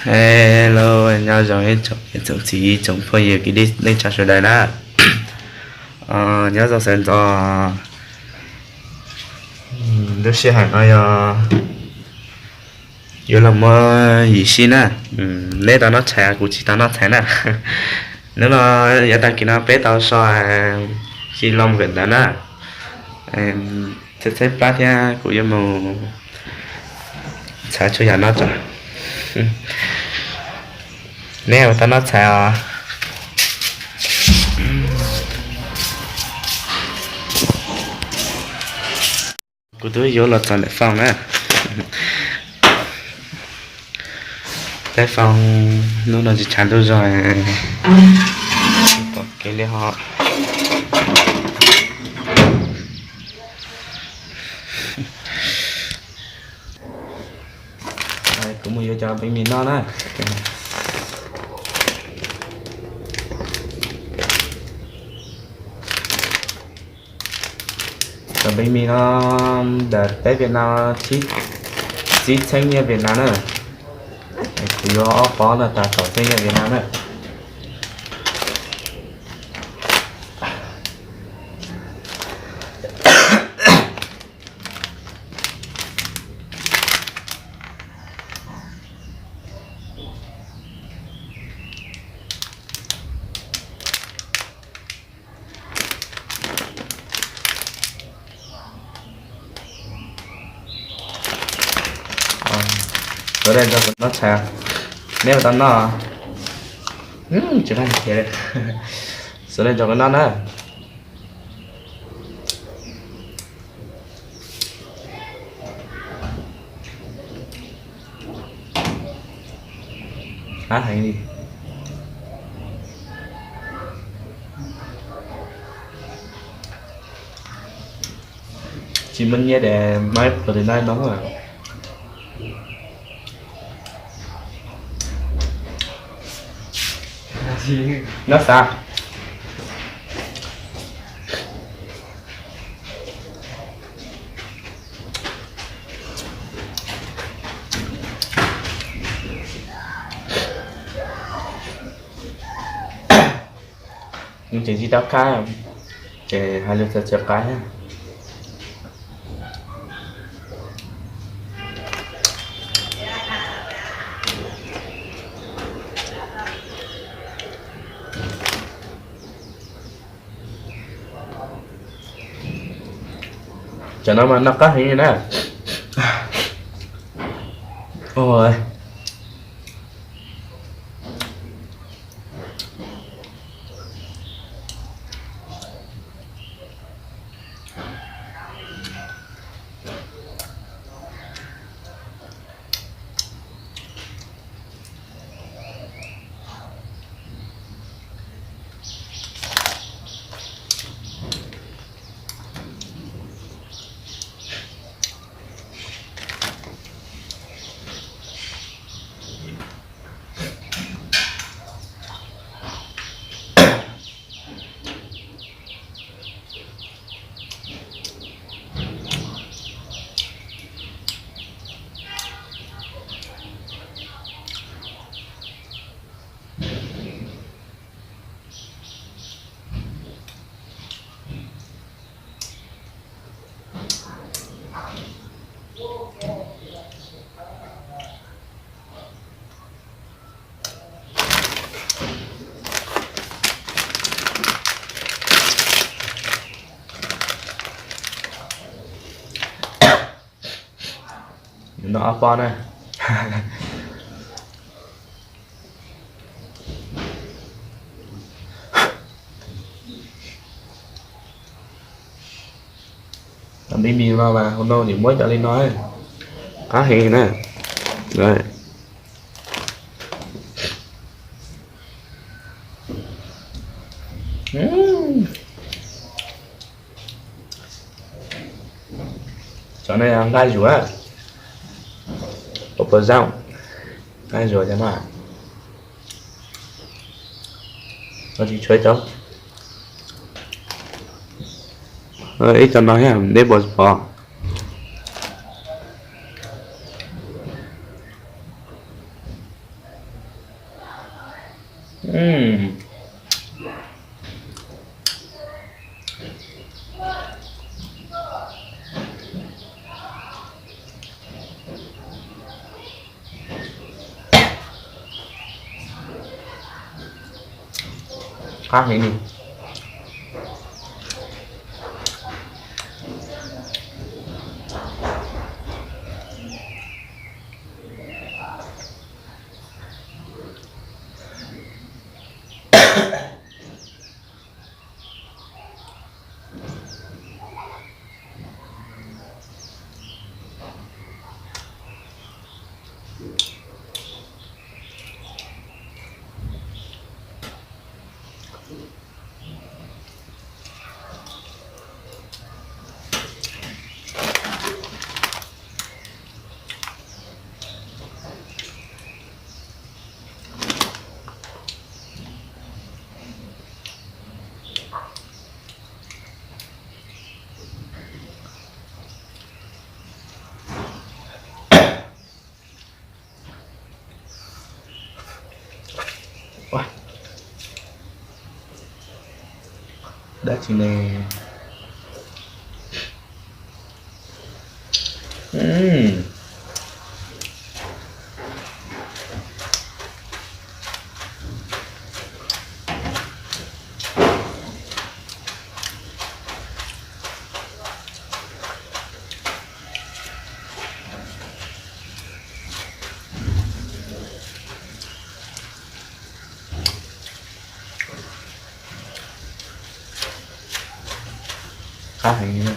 Hello, nyob zoo ib tsoom niam tsoom txiv, ib tsoom phooj ywg kwv tij neej tsa sawv daws na. Nyob zoo sawv ntxov. Lub sij hawm no yog yuav los muag yim sij na. Neb tau noj tshais, kuv tsis tau noj tshais na. Hnub no yav tag kis no peb tau so tsis los nkawm ntawd na. Txheb txheb plab thiab kuv yuav mus txhais tshuaj yam no tso. Neb ua tau noj txhais os. Kuv twb yuav los txog ntawm Foo na. Tab Foo hnub no tsis tshav ntuj zog, pom kev li ho. Kuv mus yuav cov npeev mis no na. Cov npeev mis no ntawm teb Việt Nam txib txheeb nyiaj Việt Nam na. Kuv yuav ob pob no tas kaum txheeb nyiaj Việt Nam na. Xuav dej rau kuv noj tshais, neb ua tau noj. Tsis qab tiag, xuav dej rau kuv noj na. Qab heev li. Tsis muaj nyiaj es maiv pus li nai no. Nyob xav. Ces tsis tau qab, ces hais lus txawv txawv qab. Cov no mas noj qab heev li na. Noj ob pob na. Cov npeev mis no mas hauv no nws muab cov li no, qab heev na. Cov no nqaij zuav, pos pos zaum, nqaij zuav cov no. Tsis tshuav cov, ib co no thiab neb pos pos. Mm. Qab heev li. Dab tsi ne? Qab heev.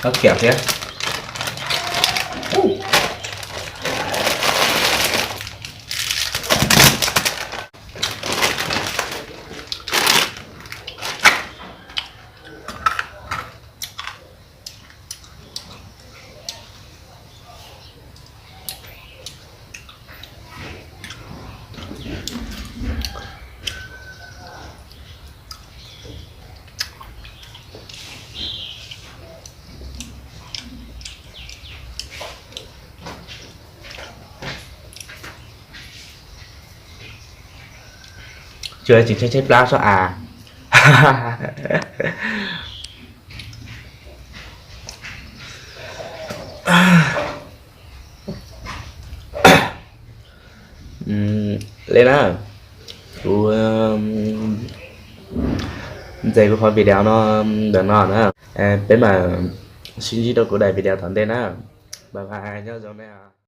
Kab kiam thiab. Tsis tshaib tshaib plab soj av. Li na, kuv ntxiv kuv qhov video no ntawm no na. Peb mam sib ntsib rau kuv daim video tom ntej na. Bye bye, nyob zoo nej.